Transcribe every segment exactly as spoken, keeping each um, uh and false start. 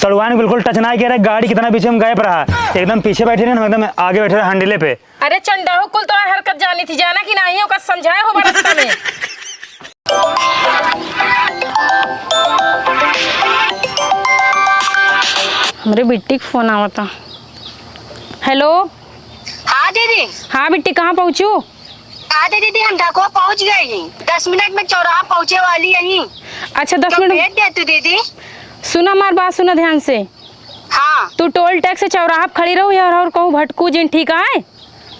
सड़ुआइन बिल्कुल touch ना करे, गाड़ी कितना पीछे हम गए पर रहा, एकदम पीछे बैठे रहे, हम एकदम आगे बैठे रहे handle पे। अरे चंडाऊ, कुल तोहार हरकत जानी थी, जाना कि नाही, ओका समझाए होबा रास्ता में। हमरे बिट्टी के फोन आवता। हेलो। हाँ दीदी। हाँ बिट्टी, कहाँ पहुँचू? हाँ दीदी, हम ढाको पहुँच गए ही। दस मिनट में चौराहा पहुँचे वाली ही। अच्छा, दस तो मिनट। भेज दे तू दीदी। सुना हमार बात, सुना ध्यान से। हाँ। तू टोल टैक्स से चौराहा पे खड़ी रहू यार, और कहूँ भटकू जिन, ठीक है?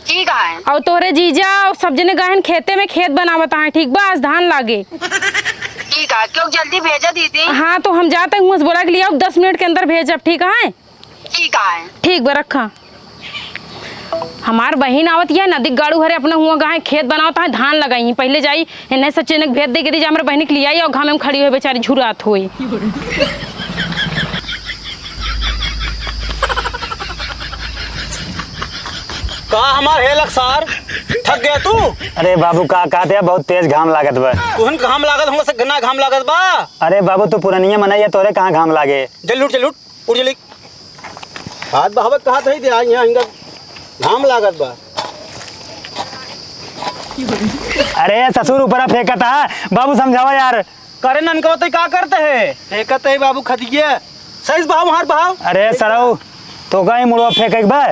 ठीक है। और तोरे जीजा और सब जने गहन खेते में खेत बनावत हैं, ठीक बा? आज धान लागे। ठीक है, क्यों जल्दी भेजा दीदी? हाँ, तो हम जाते हुआ से बोला के लियाओ, दस मिनट के अंदर भेजब, ठीक है? ठीक है। ठीक बा, रखा। हमार बहिन आवत है, नदी गाड़ू हरे अपना हुआ गहन खेत बनावत है, धान लगाई, पहले जाई इन्हें सचिन के भेज दे के दी, जा हमरे बहिनी के लियाई, और घामे में खड़ी होए बेचारी झुरात होए। का हमार हेलक सार, थक गया तू? अरे बाबू, का कहते हैं, बहुत तेज घाम लागत बा। तुहन घाम लागत, हमसे घना घाम लागत बा। अरे बाबू, तू पुरनिया मनई है, तोरे कहाँ घाम लागे? जल्दी उठ, जल्दी उठ, उठ जल्दी। हाथ बहावत कहा थई दे, यहाँ हिंगा घाम लागत बा। अरे ससुर, ऊपरा फेंकत है, बाबू समझावा यार। करे ननकवा, तई का करते है? फेंकत है बाबू खदिया। सही से बहाव, हाथ बहाव। अरे सरऊ, तो कहीं मुड़वा फेंके के बा?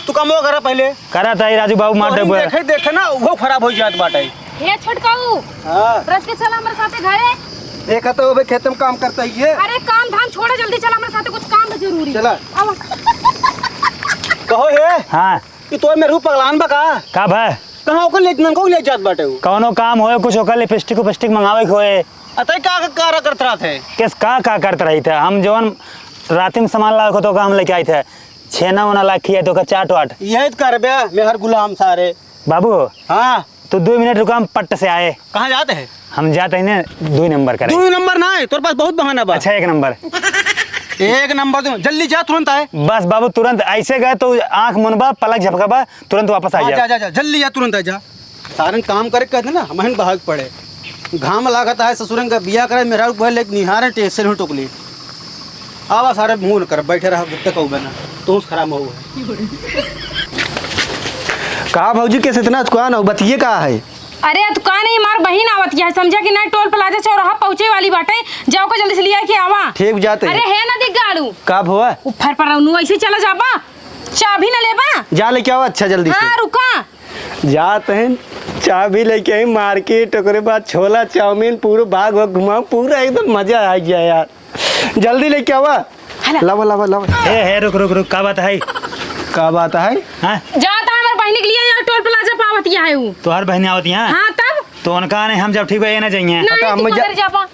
तू कमवा करा पहले। करा ताई राजू बाबू मार तोहनी देबे। देखे, देखे ना, वो खराब हो जात बाटे। हे छोटकाऊ, हाँ। रच के चला हमरे साथे घरे। देखा तो अबे खेत में काम करता ही है। अरे काम धाम छोड़ा, जल्दी चला हमरे साथे, कुछ काम है जरूरी। चला। आवा। कहो हे। हाँ। कि तोर में रूप पगलान बा का? का भा? कहाँ ओकर ले, ननको ले जात बाटे उ? कौनो काम होए, कुछ ओकर लिपस्टिक उपिस्टिक मंगावे के होए। अतई का, का, का करत रहत है? किस का, का करत रही थे? हम जवन राती में सामान लावे को तो का हम लेके आई थे, छेना ओना लाखी है तो का चाट वाट। यही तो करबे, मेहर गुलाम सारे। बाबू। हाँ। तू दो मिनट रुका, हम पट्ट से आए। कहाँ जाते हैं? हम जाते हैं ना, दो नंबर करे। दो नंबर ना है, तोर पास बहुत बहाना बा। अच्छा, एक नंबर। एक नंबर दो, जल्दी जा, तुरंत आए। बस बाबू, तुरंत ऐसे गए तो आँख मुनबा, पलक झपकाबा, तुरंत वापस आ हाँ, जा। जा, जा, जा, जल्दी जा, तुरंत आ जा। सारन काम करे कहते ना, हमहन बहाव के पड़े। घाम लागत है, ससुरन का बिया करे, मेहरारू बहल एक निहारे टेंशन हो टोकली। आवा सारे मुंह न कर, बैठे रहा, जब तक आऊ बना, तो खराब हो। का भौजी, कैसे इतना अचकान हो, बतिये का है? अरे अचकान ही, हमार बहिन आवत है, समझा कि नहीं, टोल प्लाजा चौराहा पहुँचे वाली बाटे, जाओ का जल्दी से लिया के आवा। ठीक जाते। अरे हे नदी गाड़ू। का भवा? ऊपर पर रहनु, ऐसे चला जाबा, चाबी न लेबा? जा लेके आवा, अच्छा जल्दी से। हाँ, रुका। जात हैं, चाबी लेके आई मार्केट, ओकरे बाद छोला चाउमीन, पूरा बाग वाग घुमाओ, पूरा एकदम मजा आ गया यार। जल्दी लेके आवा। हला। लावा, लावा, लावा। ए, हे, रुक, रुक, रुक, का बात है? का बात है? हाँ? जात है, हमार बहिनी के लिए यार, टोल प्लाजा पावत है उ। तोहार बहिनी आवत है? हाँ, तब? तो उनका नहीं, हम जब ठीक बा, ये ना जाइए। नहीं, तो हम तू जा- करे जाबा?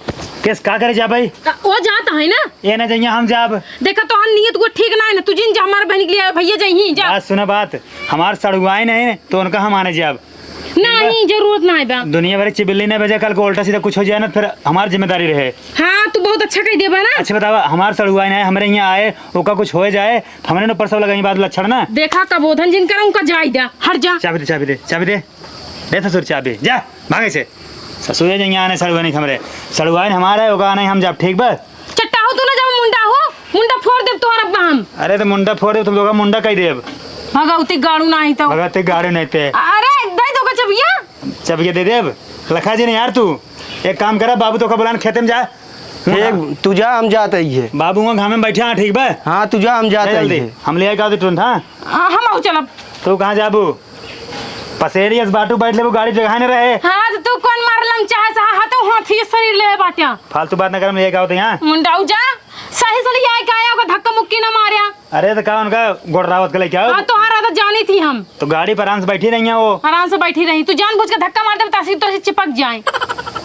किस का करे जाबे? वो जात है ना? ये ना जाइए, हम जाब। देखा, तोहार नियत को ठीक ना है ना, तू जिन जा, हमार बहिनी के लिए भैया जाइए, जा। बात सुना बात, हमार सड़ुआइन है, तो उनका हम आने जाब। नहीं, जरूरत ना है बा। दुनिया भर की चिबिल्ली नहीं बजा, कल को उल्टा सीधा कुछ हो जाए ना, फिर हमार जिम्मेदारी रहे। हाँ, तू बहुत अच्छा कह देबा ना। अच्छा बतावा, हमार सड़ुआइन है, हमरे यहाँ आए, ओका कुछ हो जाए, तो हमरे ऊपर सब लगाई बात लक्षण ना। देखा, कबोधन जिन करा, उनका जाई द्या, हट जा। चाबी दे, चाबी दे, चाबी दे। दे ससुर चाबी, जा, भागे से। ससुर है जइया आने सड़ुआइन हमरे। सड़ुआइन हमार है, ओका आने हम जाब, ठीक बा? चट्टा हो तू ना, जब मुंडा हो, मुंडा फोड़ देब तोहर अब्बा हम। अरे तो मुंडा फोड़ देब, तुम लोग का मुंडा कह देब। भगवती गाड़ू नाही तो। भगवती गाड़ू नहीं ते। अरे, दे दो का चबिया। चबिया दे देब। लखा जी नहीं यार तू। एक काम करा, बाबू तो का बुलान खेते में जा। ठीक, तू जा, हम जाते ही है। बाबू वहाँ घामे में बैठे हैं, ठीक बा? हाँ, तू जा, हम जाते ही जल्दी। है। हम ले आए का तुरंत, हाँ? हाँ, हम आऊ चलब। तू कहाँ जाबू? पसेरी अस बाटू बैठ लेबू, गाड़ी जगह न रहे। हाँ, तो तू कौन मार लंग चाहे सा, हाँ, तो हाथी शरीर ले बाट्या। फालतू बात ना कर, हम लेके आओ तो यहाँ। मुंडाऊ जा, सही से ले आए, का आया, ओका धक्का मुक्की ना मार्या। अरे तो का उनका गोड़रावत के लेके आओ? हाँ, तोहार आदत जानी थी हम। तो गाड़ी पर आराम से बैठी रही है वो। आराम से बैठी रही, तू जानबूझ के धक्का मार दे, तासी तो चिपक जाए।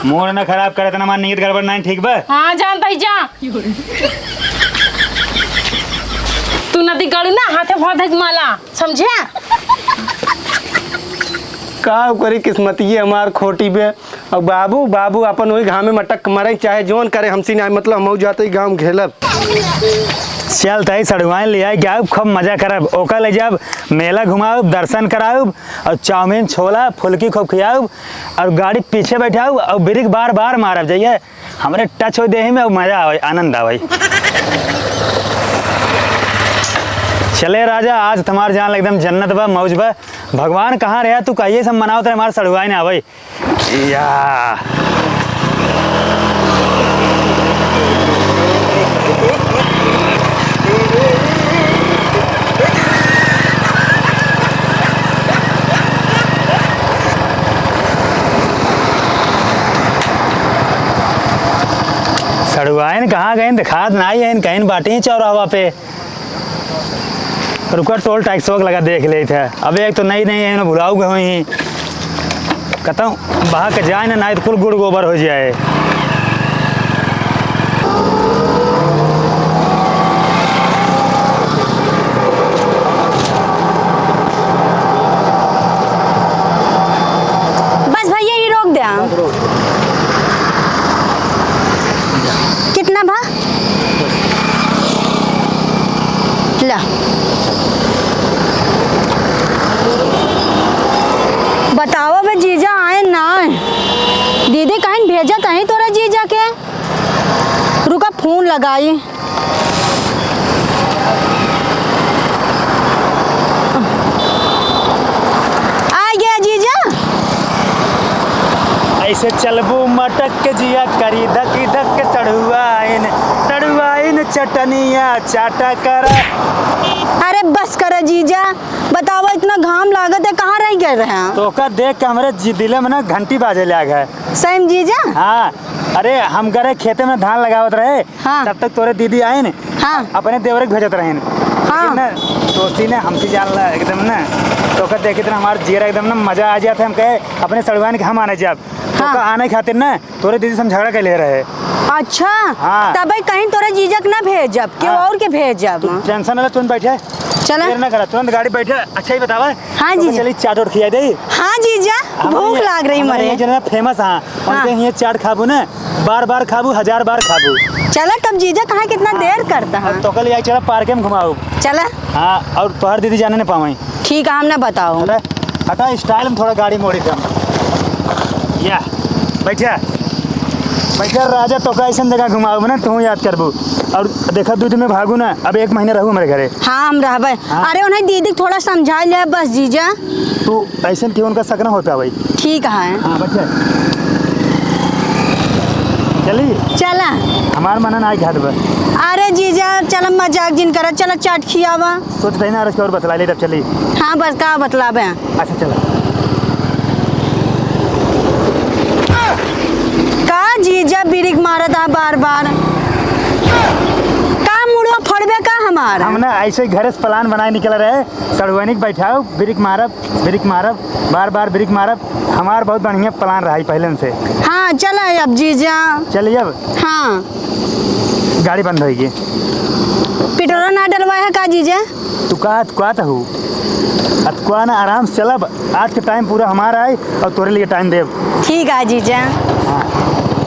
मूड ना खराब करे, इतना मान नीयत गड़बड़ ना, ठीक बा? हाँ, जानता ही जा। तू नदी गाड़ू ना, हाथे भर धक माला। समझ्या? का करी, किस्मतिये हमार खोटी बे। अब बाबू, बाबू अपन वही घामे मटक मरे, चाहे जौन करे, हमसे ना मतलब, हम जाते ही गाँव घेलब। चल तई सड़ुआइन ले आए, क्या खूब मजा करब, ओका ले जाब, मेला घुमाउब, दर्शन कराउब, और चाउमीन, छोला, फुलकी खूब खियाउब, और गाड़ी पीछे बैठाउब, और ब्रेक बार बार मारब, जइया हमरे टच हो देही में, और मजा आवे, आनंद आवे। चले राजा, आज तुम्हार जान एकदम जन्नत बा, मौज बा। भगवान कहाँ रहा, तू कहिए सब मनावत रहे, हमार सड़ुआइन आवै। या। सड़ुआइन कहाँ गइन, दिखात नाई है, कहीं बाटी चौराहा पे। रुका, टोल टैक्स वक लगा देख लेत है। अब एक तो नई नई है, इन्हें भुलाऊ गए हुई। कतौ बहा के जाए ना, नाई तो कुल गुड़ गोबर हो जाए। बस भैया, ये रोक दे। कितना भा? ला। बताओ बे, जीजा आए ना आए? दीदी कहीं भेजत है तोरा जीजा के? रुका, फोन लगाई। आ गया जीजा। ऐसे चलबू मटक के जिया करी धक धक सड़ुआइन, सड़ुआइन चटनिया चाटा कर। अरे बस कर जीजा, बतावा इतना घाम लागत है, कहाँ रह गए रहे हैं? तोका देख के हमरे जी-, दिले में ना घंटी बाजे लाग है। सही में जीजा? हाँ, अरे हम करे खेते में धान लगावत रहे, हाँ। तब तक तोरे दीदी आइन, हाँ। अपने देवरे के भेजत रहेन। हाँ। लेकिन ना, दोस्ती ने हमसे जान ला एकदम ना, तोका देख इतना हमार जियरा एकदम ना मजा आ जात है, हम कहे अपने सड़ुआइन के हम आने जाब। हाँ। तोका आने खातिर ना तोरे दीदी से हम झगड़ा कर ले रहे। अच्छा। हाँ। तबे कहीं तोरे जीजा के ना भेजब, केहू हाँ। और के भेजब। तू टेंशन ना ले, तुरंत बैठे। चला। देर ना करा, तुरंत गाड़ी बैठे। अच्छा ही बतावा। हाँ तो जीजा। चली चाट ओट खिया दे। हाँ जीजा, हमरे भूख यहाँ, लाग रही हमरे मरे। यहाँ जना फेमस हाँ, हाँ। उनके यहाँ चाट खाबू ना, बार बार खाबू, हजार बार खाबू। चला तब जीजा, कहाँ कितना हाँ। देर करता है? अब तोका ले आई, चला पार्क में घुमाऊ। चला। हाँ, और तोहर दीदी जाने न पावई। ठीक है, हम ना बताओ। अरे, हटा, स्टाइल में थोड़ा गाड़ी मोड़ी दम। या, बैठा। बैठा राजा, तोका ऐसन जगह घुमाओ ना, तू याद करबू। और देखा, दू दिन में भागू ना, अब एक महीना रहू हमारे घरे। हाँ, हम रहबे। हाँ। अरे, उन्हें दीदी के थोड़ा समझा ले बस, जीजा। तू ऐसन क्यों उनका शक ना होता भाई? ठीक है। हाँ, बैठा। चली? चला। हमार मना ना आई घाट पर। अरे जीजा, चला मजाक जिन करा, चला चाट खियावा। सोच रही ना, और बतला ले तब चली। हाँ, बस का बतलावे? अच्छा, चला। का जीजा बिरिक मारत आ बार बार? का मुड़वा फड़बे का हमार? हम ना ऐसे ही घरे से प्लान बनाए निकल रहे, सड़ुआइन के बैठाओ, बिरिक मारब, बिरिक मारब, बार बार बिरिक मारब। हमार बहुत बढ़िया प्लान रहा है पहले से। हाँ, चला अब जीजा। चलिए अब। हाँ। गाड़ी बंद होइगी। पेट्रोल ना डलवाए है का जीजा? तू का अतकुआत हू? अतकुआ ना, आराम से चलब। आज के टाइम पूरा हमारा है और तोरे लिए टाइम देब। ठीक है जीजा। हाँ,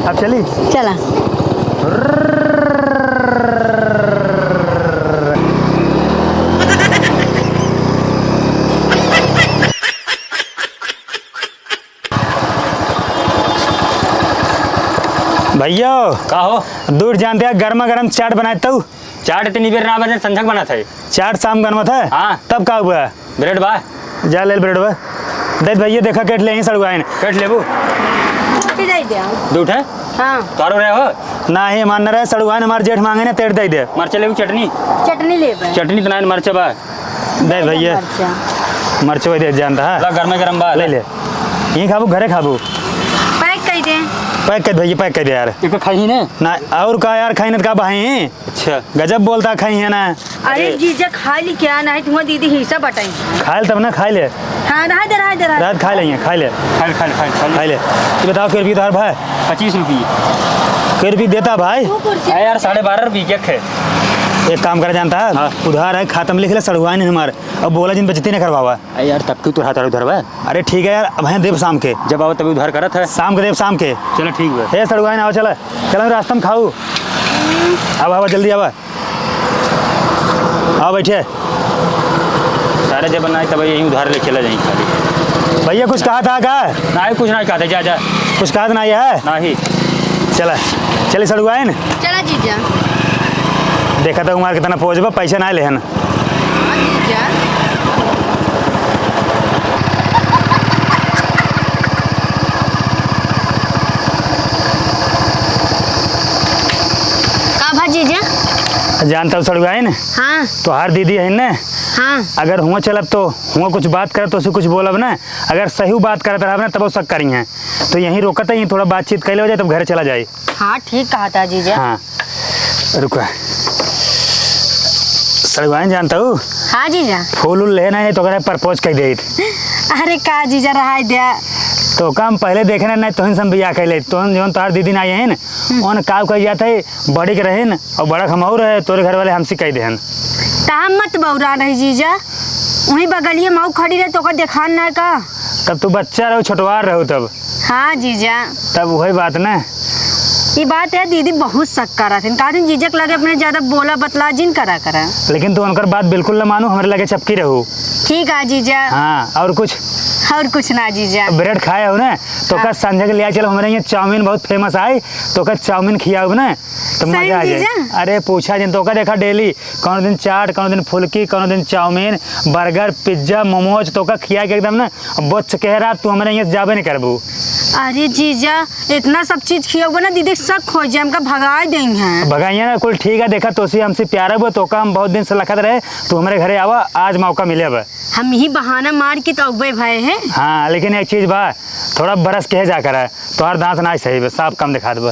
अब चली? चला। भैया। का हो? दूर जानते हैं, गर्मा गर्म चाट बनाए तू। चाट इतनी बेर ना बने, संझक बनत है। चाट शाम बनत है? हाँ। तब का हुआ? ब्रेड बा। जा ले ब्रेड बा। देख भैया, देखा केट ले यहीं सड़ुआइन। केट लेबू? दे दे। दू ठे? हाँ। तारो रहे हो? ना ही मान रहे, सड़ुआइन हमार जेठ मांगे ने, तेट दे दे। मरचा लेबू चटनी? चटनी लेबे। चटनी तो ना, मरचा बा। दे भैया। मरचा। मरचो दे जानता है। ला, गरमे गरम बा। ले ले। यहीं खाबू, घरे खाबू? पैक कर दे। पैक कर भैया, पैक कर दे यार। इको खाई ही ने? ना, और का यार, खाई ना तो का भाई? अच्छा। गजब बोलता खाई है ना। अरे अरे। जीजा, खा ली क्या? नहीं, तुम्हारी दीदी हिस्सा बटाई। खा ले तब ना, खा ले। हाँ, रहा दे, रहा दे, रहा दे। रात खा ले, खा ले। खा ले, खा ले, खा ले, खा ले। खा ले। ये बताओ, कै रुपये उधार भाई? पच्चीस रुपये। कै रुपये देता भाई? अरे यार, साढ़े बारह रुपये के है। एक काम कर जानता है? हाँ। उधार है, खाता में लिख ले, सड़ुआइन हमार। अब बोला जिन बेइज्जती नहीं करवावा। अरे यार, तब क्यों तू हाथ उधर बा? अरे ठीक है यार, अब हैं देब शाम के। जब आओ तभी उधार करत है। शाम के देब, शाम के। चलो ठीक बा। हे सड़ुआइन, आओ चला। चलो रास्ता में खाऊ। अब आवा, जल्दी आवा। आओ बैठे। सारे जब ना आए तब यहीं उधार ले चला जाए खाली। भैया कुछ कहा था का? नहीं, कुछ नहीं कहा था, जा, जा। कुछ कहा था नहीं है? नहीं। चला, चली सड़ुआइन। चला जीजा। देखा था हमार कितना पोज बा, पैसा ना लेहन। जीजा। का भा जीजा? जानत हऊ सड़ुआइन? हाँ। तोहार दीदी है न? हाँ। अगर हुआँ चलब तो हुआँ कुछ बात करब तो उसे कुछ बोलब न, अगर सही बात करत रहब न तब शक करिहैं। तो यहीं रोकत ही, थोड़ा बातचीत कइ लेवा जाए तब घरे चला जाए। हाँ, ठीक कहत ह जीजा। हाँ, रुका। सड़ुआइन जानत हऊ? हाँ जीजा। फूल उल लेहे नाहीं, नाहीं तो ओकरे propose कइ देइत। अरे का जीजा, रहाई द्या। तोका हम पहिले देखे ना, नाहीं तोहन से हम बियाह कइ लेइत। तोहन जौन तोहार दीदी नाहीं है न, हम्म। ओन काव कइ जात है, बड़ी के रहिन अउर बड़ा हमहू रहे, तोरे घर वाले हमसे कइ देहन। त हम मत बौरा रही जीजा, वहीं बगलिए मऊ खड़ी रहे, तोका देखान ना का? तब तू बच्चा रहू, छोटवार रहू तब। हाँ जीजा। तब वही बात ना। ई बात है, दीदी बहुत शक करत हन। का दिन जीजा के लगे अपने ज्यादा बोला बतला जिन करा करा। लेकिन तू उनकर बात बिल्कुल ना मानू, हमरे लगे चपकी रहू। ठीक है जीजा। हाँ, और कुछ? और कुछ ना जीजा। ब्रेड खाए हो ना, तो हाँ। का संझा के लिया चलो, हमरे यहाँ चाउमीन बहुत famous आए, तो का चाउमीन खियाओ ना, तो सही मजा आ जाए। जीजा? अरे पूछा जिन, तो का देखा daily कौनो दिन चाट, कौनो दिन फुल्की, कौनो दिन चाउमीन, बर्गर, पिज्जा, मोमोज, तोका खिया के एकदम ना बोच के रहा, तू हमरे यहाँ से जाबे नहीं करबू। अरे जीजा, इतना सब चीज खियौबे ना, दीदी के शक हो जाए, हमका भगाई देइहैं। भगाइए ना, कुल ठीक है, देखा तोसे हमसे प्यार है, वो तोका हम बहुत दिन से लखत रहे, तू हमरे घरे आवा, आज मौका मिले अब। हम यही बहाना मार के तो अउबे भए हैं। हाँ, लेकिन एक चीज बा, थोड़ा बरस के जा कर, तोहार दांत ना सही बा, साफ कम दिखात बा।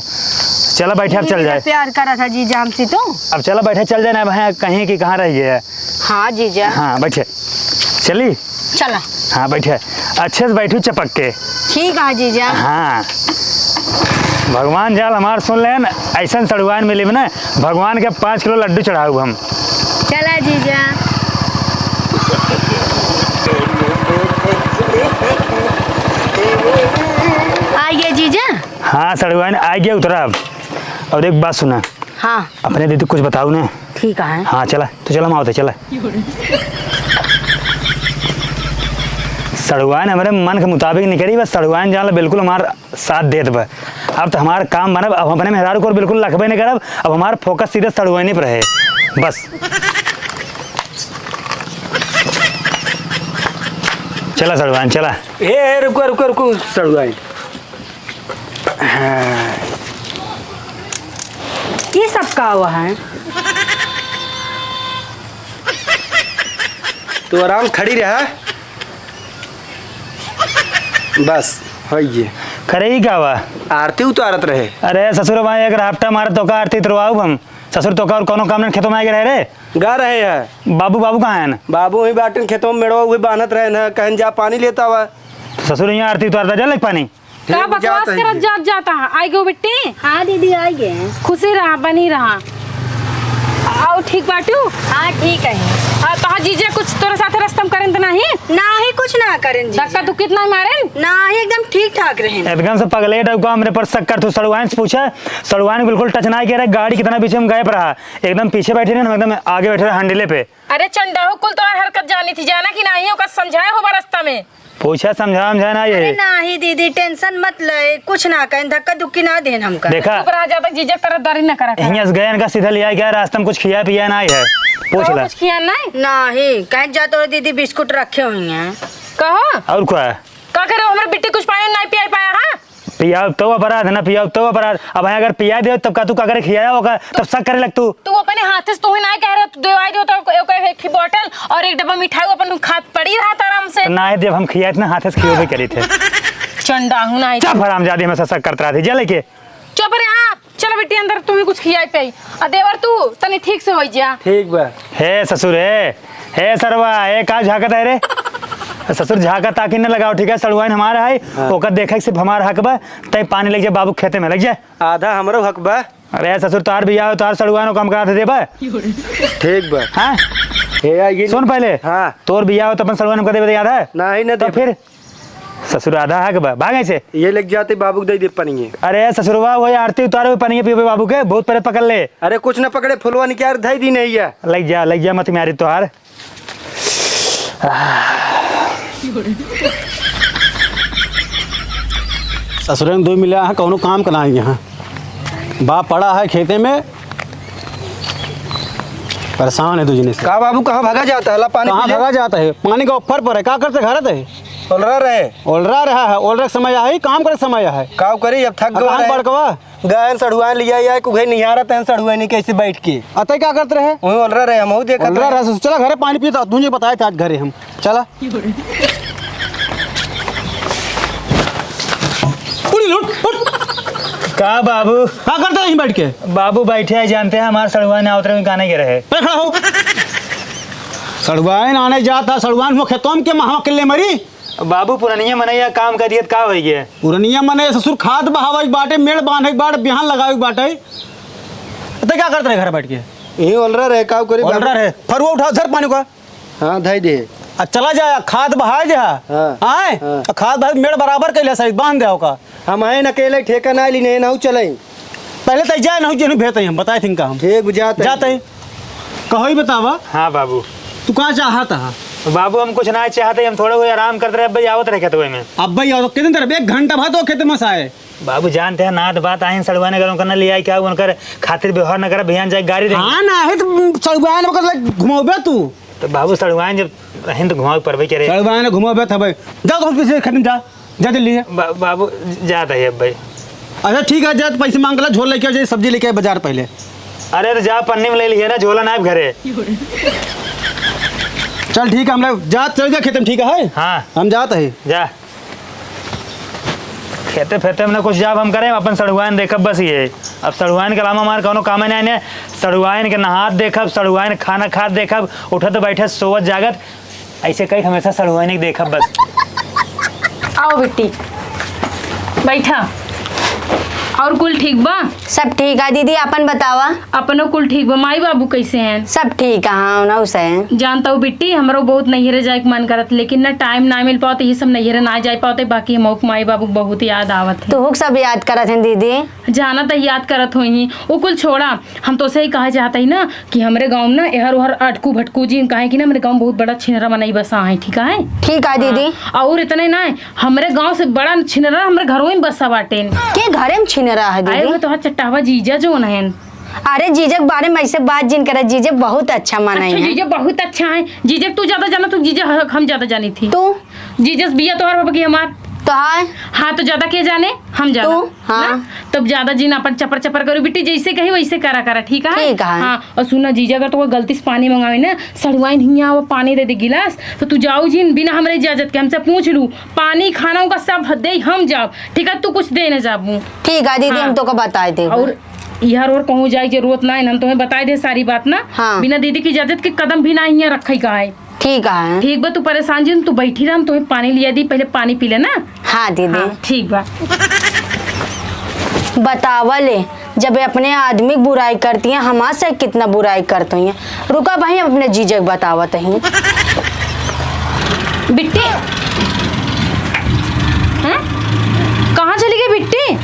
चला बैठे, अब चल जाए। प्यार करा था जीजा हमसे तो। अब चला बैठे, चल जाए ना, अब हैं कहीं कि कहाँ रह गए। हाँ जीजा। हाँ, बैठे। चली? चला। हाँ, बैठे। अच्छे से बैठू चपक के। ठीक है जीजा। हाँ। भगवान जाल हमार सुन लेन, ऐसन सड़ुआइन मिली ना, भगवान के पाँच किलो लड्डू चढ़ाऊ हम। चला जीजा। आ गया जीजा? हाँ, सड़ुआइन आ गया, उतरा अब। और एक बात सुना। हाँ। अपने दीदी कुछ बताऊ ना। ठीक है। हाँ, चला, तो चला, हम आवत है, चला। सड़ुआइन हमरे मन के मुताबिक निकली, बस सड़ुआइन जान ला बिल्कुल हमार साथ देत बा। अब तो हमार काम बनब, अब अपने मेहरारू को बिल्कुल लखबे नहीं करब, अब हमार focus सीधे सड़ुआइनी पर रहे, बस। चला सड़ुआइन, चला। ए, ए, रुको, रुको, रुको, सड़ुआइन। हाँ। ये सब का हुआ है? तू आराम खड़ी रहा। बस, होइए। करे ही का बा? आरती उतारत रहे। अरे ससुर, वहाँ एक राफ्टा मारत तोका आरती उतरवाऊ हम। ससुर तोका और कौनो काम नहीं, खेतों में आके रह रे। गा रहे हैं। बाबू, बाबू कहाँ हैं? बाबू वही बाटन खेतों में मेड़वा हुए बांधत रहे न, कहन जा पानी लेता हुआ। तो ससुर यहाँ आरती उतारता, जा ले पानी। का ठीक, बकवास जाता है करत जी। जात जाता है? आई गो बिट्टी? हाँ दीदी, आई गए। खुशी रहा, बनी रहा। आओ, ठीक बाटू? हाँ, ठीक है। आ, तोहार जीजा कुछ तोरे साथे रस्तम करेन त नाही? नाही, कुछ ना करेन जीजा। धक्का तू कितना मारेन? नाही, एकदम ठीक ठाक रहेन। एकदम से पगले डौका हमरे पर शक कर, तू सड़ुआइन से पूछा, सड़ुआइन बिल्कुल touch ना करे, गाड़ी कितना पीछे हम गए पर रहा, एकदम पीछे बैठे रहे, हम एकदम आगे बैठे रहे handle पे। अरे चंडाहू, कुल तोहार हरकत जानी थी, जाना कि नाही, ओकर समझाए होबा रस्ता में। पूछा, समझा, समझा ना ये। अरे नाही दीदी, tension मत ले, कुछ ना कहें, धक्का धुक्की ना देन हमका। देखा। चुप रहा, ज्यादा जीजा तरफदारी न करा कर। हियां से गए इनका सीधा ले आए क्या, रास्ता में कुछ खिया पिया ना है, पूछ कहो ला। कुछ खिया ना है? नाही, कहें जा तो दीदी बिस्कुट रखे हुई हैं। कहो। और क्या? का करे, हमरे बिट्टी कुछ पानी नहीं पिया पाया, हाँ? पियाव तो अपराध है ना, पियाव तो अपराध। अब यहाँ अगर पिया दे तब का तू का करे, खियाया होगा तब शक करे लग तू। तू अपने हाथ से तू ही ना कह रहे, तू देवाई दे तो ओके, ओके एक ही bottle और एक डब्बा मिठाई अपन खात पड़ी रहा था आराम से। तो ना है देव, हम खिया इतना हाथ से खियो भी करी थे। चंडाहू ना है। चुप हरामजादी, हमेशा शक करत रहा थी, जा लेके। चुप रे, हाँ। चलो बेटी अंदर, तुम्हें कुछ खियाई पियाई। आ देवर तू तनी ठीक से होई जा। ठीक बा। हे ससुर, हे, हे सरवा, हे का झाकत है रे? ससुर झाका ताकी न लगाओ, ठीक है? सड़ुआइन हमारा है, हाँ। ओकर देखे के सिर्फ हमारा हक बा। तै पानी लेके जा बाबू खेते में, लेके जा। आधा हमरो हक बा। अरे ससुर, तोहार बियाह हो, तोहार सड़ुआइन काम करा दे बा। ठीक बा। हाँ? हे आ, ये सुन पहले। हाँ। तोर बियाह हो तो अपन सड़ुआइन का देबे, याद है? नहीं, न तो देबे। फिर ससुर आधा हक बा, भाग ऐसे। ये लेके जाते बाबू के दे दे पनिये। अरे ससुरवा, वही आरती उतारे हुए पनिये पियो बाबू के, भूत प्रेत पकड़ ले। अरे कुछ ना पकड़े, फुलवा निकाल धई दी नहीं है। लग जा, लग जा, मत मारी तोहार। ससुरे में दो मिला है, कौनो काम का ना है यहाँ। बाप पड़ा है खेते में, परेशान है दू जने से। का बाबू, कहाँ भगा जाता है? ला, पानी कहाँ पी ले। भगा जाता है? पानी का ऊपर पर है, का करते घर है? ओलरा रहे। ओलरा रहा है, ओलरा के समय है, काम करे समय है। का करी, अब थक अब गवा कहाँ रहे। बड़कवा? गए हैं सड़ुआइन लिया, या कुघे निहारत हैं सड़ुआइन कैसे बैठ के। अतः का करते रहे? वही ओलरा रहे, हम देखत ओलरा रहे। रहे, चला घरे पानी पीता, तुझे बताए थे आज घरे हम। चला। उड़ी, उठ, उठ। का बाबू? का करते रही बैठ के? बाबू बैठे हैं, जानते हैं हमारे सड़ुआइन आवत रहे, काने के रहे। पे खड़ा हो। सड़ुआइन आने जाता, सड़ुआइन वो खेतों के महा किल्ले मरी। बाबू, पुरनिया मनई या काम कर दियत का होई गे? पुरनिया मनई ससुर खाद बहावे के बाटे, मेड़ बांधे के बाटे, बिहान लगावे के बाटे। ते का करत रहे घर बैठ के? यही ओलरा रहे, का करी बाबू? ओलरा रहे। फरुआ उठा, धर पानी का। हाँ, धई दे। आ चला जा, खाद बहाए दे। हाँ। आए? हाँ। आ खाद बहाए, मेड़ बराबर कैले सही, बांध दे ओका। हम आए न अकेले, ठेका ना ली, नहीं ना चले। पहले तई जाए, नहीं जेनू भेजते हम, बताए थिन का हम। ठीक, जाते। जाते। कहो ही बतावा। हाँ बाबू। तू का चाहत हा? बाबू, हम कुछ ना चाहते, हम थोड़ा बहुत आराम करते रहे, अब्बे आवत रहे खेतवे में। अब्बे आवत, कितने देर? एक घंटा भर तो खेत में से आए। बाबू, जानते हैं, नात बात आइन, सड़ुआइन अगर उनका न ले आई, क्या उनकर खातिर व्यवहार न करे, बिहान जाए गाड़ी दे। हाँ, ना है तो सड़ुआइन ओकर लग घुमावे तू। तो बाबू, सड़ुआइन जब रहिन तो घुमावे परबे करे। सड़ुआइन घुमावे तबे। जा तो पीछे खेत में जा। जा जल्दी है। बा-, बाबू, जात है अब भाई। अच्छा ठीक है, जा तो पैसे मांग ला, झोल लेके आ जाए, सब्जी लेके आए बाजार पहले। अरे तो जा, पन्नी में ले लिहे ना, झोला ना घरे। चल ठीक है, हम लोग जा, चल जा खेत में, ठीक है? हाँ। हम जात है। जा। खेते फेते में ना कुछ जाब हम करें, अपन सड़ुआइन देखब बस ये। अब सड़ुआइन के अलावा हमार कौनो काम नहीं है। सड़ुआइन के नहात देखब, सड़ुआइन खाना खात देखब, उठत बैठत सोवत जागत, ऐसे कई हमेशा सड़ुआइन के देखब बस। आओ बिट्टी, बैठा। और कुल ठीक बा? सब ठीक है दीदी, अपन बतावा। अपनो कुल ठीक बा। माई बाबू कैसे हैं? सब ठीक है, हाँ, उनहु से। जानता हूँ बिट्टी, हमरो बहुत नैहरे जाए के मन करत, लेकिन ना टाइम ना मिल पावत, ये सब नैहरे ना जाए पावत, बाकी हमहू के माई बाबू के बहुत याद आवत है। तू सब याद करत हैं दीदी। जाना त याद करत होई, वो कुल छोड़ा। हम तोसे ही कहे चाहत ही ना कि हमरे गाँव में ना एहर ओहर अटकू भटकू जिन, काहे कि ना हमरे गाँव में बहुत बड़ा छिनरा मनई बसा है, ठीक है? ठीक है दीदी। हाँ, और इतने ना, हमरे गाँव से बड़ा छिनरा हमरे घरों में बसा बाटेन। के घरे में छिनरा है अरे दीदी? वो तोहार चट्टावा जीजा जोन है। अरे जीजा के बारे में ऐसे बात जिन करे, जीजा बहुत अच्छा मनई अच्छा, है। जीजा बहुत अच्छा है। जीजा तू ज्यादा जाना, तू जीजा ह-, हम ज्यादा जानी थी। तू? जीजा से बिया तोहार बाबा की हमार। तो हाँ। हाँ, तो ज्यादा के जाने? हम जाना। तू? हाँ। ना? तब ज्यादा जिन अपन चपर चपर करू बिट्टी, जैसे कही वैसे करा करा, ठीक है? ठीक है। हाँ, और सुना जीजा, अगर तो कोई गलती से पानी मंगावे ना, सड़ुआइन हियाँ आवा, पानी दे दे गिलास, तो तू जाऊ जिन बिना हमरे इजाजत के, हमसे पूछ लू, पानी खाना उनका सब दे, हम जाब, ठीक है? तू कुछ दे ना जाबू। ठीक है दीदी, हाँ। हम तोका बताए देब। और इहर ओर कहूँ जाए के जरूरत ना है, हम तुम्हें बताए दे सारी बात ना। हाँ। बिना दीदी की इजाजत के कदम भी ना हियाँ रखे का है। ठीक है। ठीक बा, तू परेशान जिन, तू बैठी रह, हम तुम्हें पानी लिया दी, पहले पानी पी ले ना। हाँ दीदी। हाँ, ठीक बा। बतावा ले, जब ये अपने आदमी की बुराई करती हैं, हमार से कितना बुराई करती हैं। रुका भाई, अपने जीजा के बतावत ही। बिट्टी, हैं? कहाँ चली गई बिट्टी?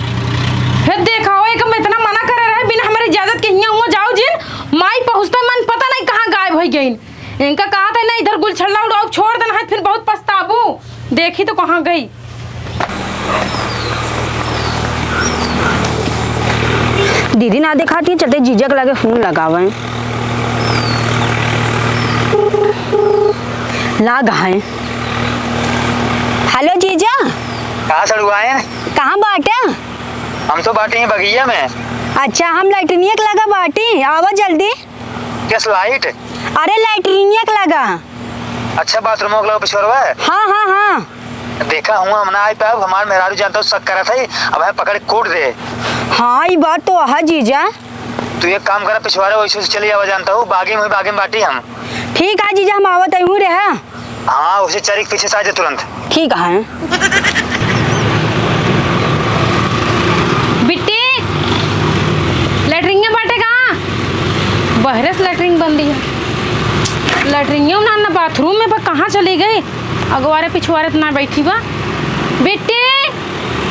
फिर देखा हो, एक हम इतना मना करे रहे, बिना हमारे इजाजत के हियाँ हुआ जाओ जिन, माई पहुँचता मन पता नहीं कहाँ गायब हो गई। इनका कहा था ना, इधर गुलछल्ला उड़ाओ, छोड़ देना है, फिर बहुत पछताबू। देखी तो कहाँ गई। दीदी ना देखाती, चलते जीजा के लगे फोन लगावे। लाग है। हेलो जीजा। कहाँ सड़ुआइन? कहाँ बाटे? हम तो बाटी हैं बगिया में। अच्छा, हम लैट्रिनिया के लगा बाटी, आवा जल्दी। किस लाइट? अरे लैट्रिनिया के लगा। अच्छा, बाथरूम के लगा पिछोरवा है? हाँ, हाँ, हाँ। देखा हुआ हम ना आई पाएब, हमार मेहरारू जानता हूँ शक करत है, अब है पकड़ के कूट दे। हाँ, ई बात तो है जीजा। तू एक काम करा, पिछवारे वैसे से चली आवा, जानता हूँ बागी में, बागी में बाटी हम। ठीक है जीजा, हम आवत हूँ रे। हाँ, उसे चरी के पीछे से आ जा तुरंत। ठीक है। बिट्टी, लैट्रिनिया बाटे कहाँ? बहरे से लैट्रिन बंदी है। लैट्रिनिया ना, ना बाथरूम में, पर कहाँ चली गई? अगवारे पिछवारे तो ना बैठी बा। बिट्टी,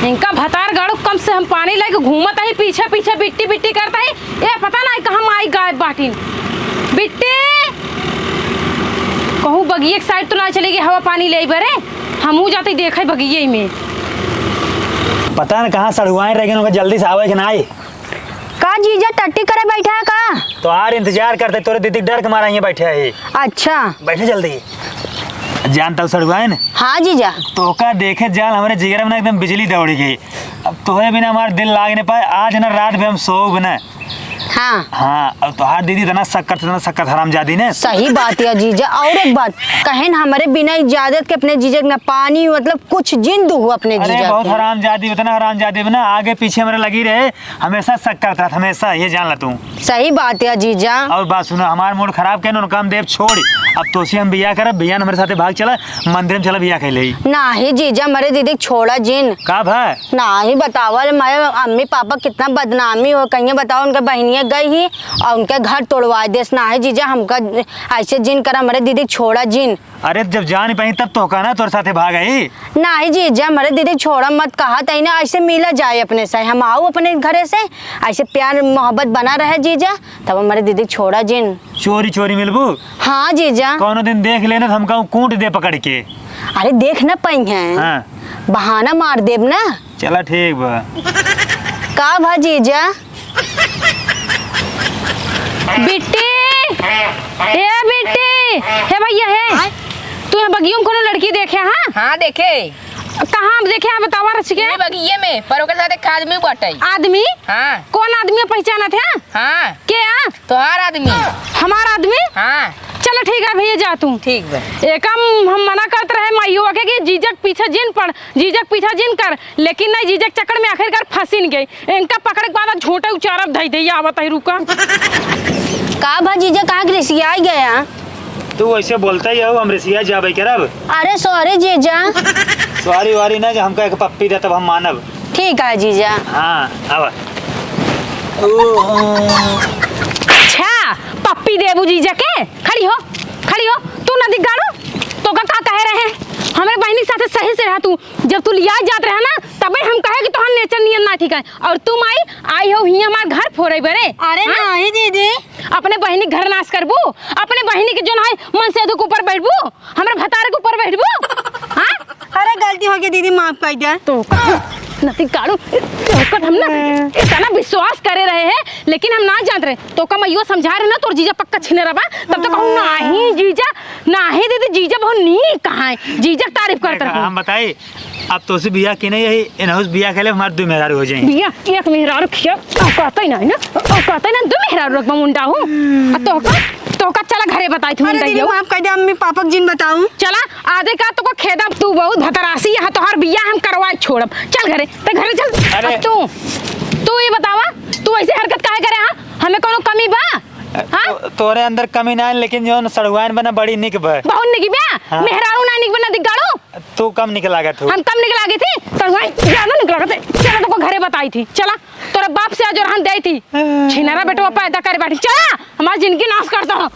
इनका भतार गाड़ू कम से हम पानी लेके घूमत ही पीछे पीछे बिट्टी बिट्टी करता ही। ए, पता ना कहाँ माई गायब बाटिन। बिट्टी, कहूँ बगिए के साइड तो ना चली गई हवा पानी ले बरे? हमहू जाते देखे बगिए में। पता न कहाँ सड़ुआए रह गए, उनका जल्दी से आवे के ना आई। का जीजा टट्टी करे बैठा है का? तोहार इंतजार करत ही, तोरे दीदी के डर के मारा हियाँ बैठे ही। अच्छा। बैठे जल्दी। जानत हऊ सड़ुआइन? हाँ जीजा। तोहका देखे जाल हमरे जिगरा में ना एकदम बिजली दौड़ी गई। अब तोहे बिना हमार दिल लाग न पाए, आज ना रात भर हम सोउब ना। हाँ। हाँ, अब तोहार दीदी इतना सक्कत, इतना सक्कत हरामजादी ने। सही बात है जीजा। और एक बात, कहेन हमरे बिना इजाजत के अपने जीजा के ना पानी, मतलब कुछ जिन दुहु अपने अरे जीजा बहुत के। हरामजादी, इतना हरामजादी बा ना, आगे पीछे हमरे लगी रहे, हमेशा सक्कत रहत, हमेशा, ये जान ला तू। सही बात है जीजा। और बात सुनो, हमार मूड खराब कहेन, उनका हम देब छोड़। अब तोसे हम बियाह करब, बियाह न हमरे साथे भाग चला, मंदिर में चला बियाह कर ले। नाही जीजा, हमरे दीदी के छोड़ा जिन। का भा? नाही बतावा रे, हमारे अम्मी पापा कितना बदनामी हो, कहिए बताओ, उनके बहिनिया गई ही और उनके घर तोड़वा देस। नाही जीजा, हमका ऐसे जिन करा, हमरे दीदी के छोड़ा जिन। अरे जब जान पाई तब तोहका ना तोरे साथे भाग आई। नाही जीजा, हमरे दीदी के छोड़ा मत कहा, तई ना ऐसे मिला जाए अपने से, हम आऊ अपने घरे से, ऐसे प्यार मोहब्बत बना रहे जीजा, तब हमरे दीदी के छोड़ा जिन। चोरी चोरी मिलबू? हाँ जीजा। कौनो दिन देख लेना तो हमका कूट दे पकड़ के। अरे देख ना पाई हैं। हाँ। बहाना मार देब ना। चला ठीक बा। का भा जीजा? बिट्टी, ए बिट्टी, हे भैया हे, तू यहाँ बगियों में कोनो लड़की देखे हाँ? हाँ देखे। कहाँ देखे हाँ बतावा रच के? ये बगिये में, पर ओकर साथ एक आदमी बाटे। आदमी? हाँ। कौन आदमी है, पहचानत है? हाँ। के आ? तोहार आदमी। हमार आदमी? हाँ। चलो ठीक है भैया, जा तू। ठीक बा। एकम हम मना करत रहे माइयो के कि जीजक पीछे जिन पड़, जीजक पीछे जिन कर, लेकिन नहीं, जीजक चक्कर में आखिरकार फंसिन गई। इनका पकड़े के बाद झोंटे उचारब धई धई आवत है, रुका। का भा जीजा, कहाँ के रिसियाई गया? तू वैसे बोलता ही हो, हम रिसिया जाबे करब। अरे सॉरी जीजा। सॉरी वॉरी ना, जो हमका एक पप्पी दे तब हम मानब। ठीक है जीजा। हाँ, आवा। अच्छा, पप्पी देबू जीजा के? खड़ी हो, खड़ी हो। तू नदी गाड़ू, तोका का कहे रहे? हमरे बहिनी के साथे सही से रहा तू। जब तू लिया जात रहा ना, तबे हम कहे कि तोहार नेचर नियन ना ठीक है। और तू माई आई हो हियां हमार घर फोड़े बरे। अरे हाँ? नाही दीदी। अपने बहिनी के घर नाश करबू, अपने बहिनी के जोन है मनसेधु के ऊपर बैठबू, हमरा भतारे के ऊपर बैठबू। हाँ? अरे गलती हो गई दीदी, माफ कर दे। तो नती काड़ू, तोहका हम ना इतना विश्वास करे रहे हैं, लेकिन हम ना जानत रहे। तोका मइयो समझा रहे ना, तोर जीजा पक्का छिने रहा, तब तो कहूँ नाही जीजा, नाही दीदी, जीजा बहुत नीक कहा है, जीजा के तारीफ करत रहे। हम बताई, अब तोसे बियाह के नहीं यही, इनहुस बियाह के लिए हमार दो मेहरारू हो जाएंगे। बियाह एक मेहरारू खिया, औकात ही नहीं ना, औकात ही ना, दो मेहरारू रखबा मुंडा हो। आ तोहका, तोहका चला घरे बताई थी, अरे मुंडा दीदी, यो। माफ कर दे, अम्मी पापा के जिन बताऊं। चला, आधे का तोको खेदा, तू बहुत भतरासी, यहाँ तोहार बियाह हम करवाए छोड़ब। चल घरे, ते घरे चल। अरे। अब तू, तू ये बतावा, तू ऐसे हरकत काहे करे, हाँ? हमें कोनो कमी बा? हाँ? तो, तोरे अंदर कमी ना है, लेकिन जो सड़ुआइन बना बड़ी निक बा। बहुत निक बा? हाँ। मेहरारू ना निक बना दिगाड़ो। तू कम निक लागत हो। हम कम निक लागी थी? तो वही ज्यादा निक लागत है। चला तोको घरे बताई थी। चला, तोरे बाप से आज रहन दे थी। छिनरा बेटवा पैदा करे बाटी। चला, हमारी जिंदगी नाश करता हो।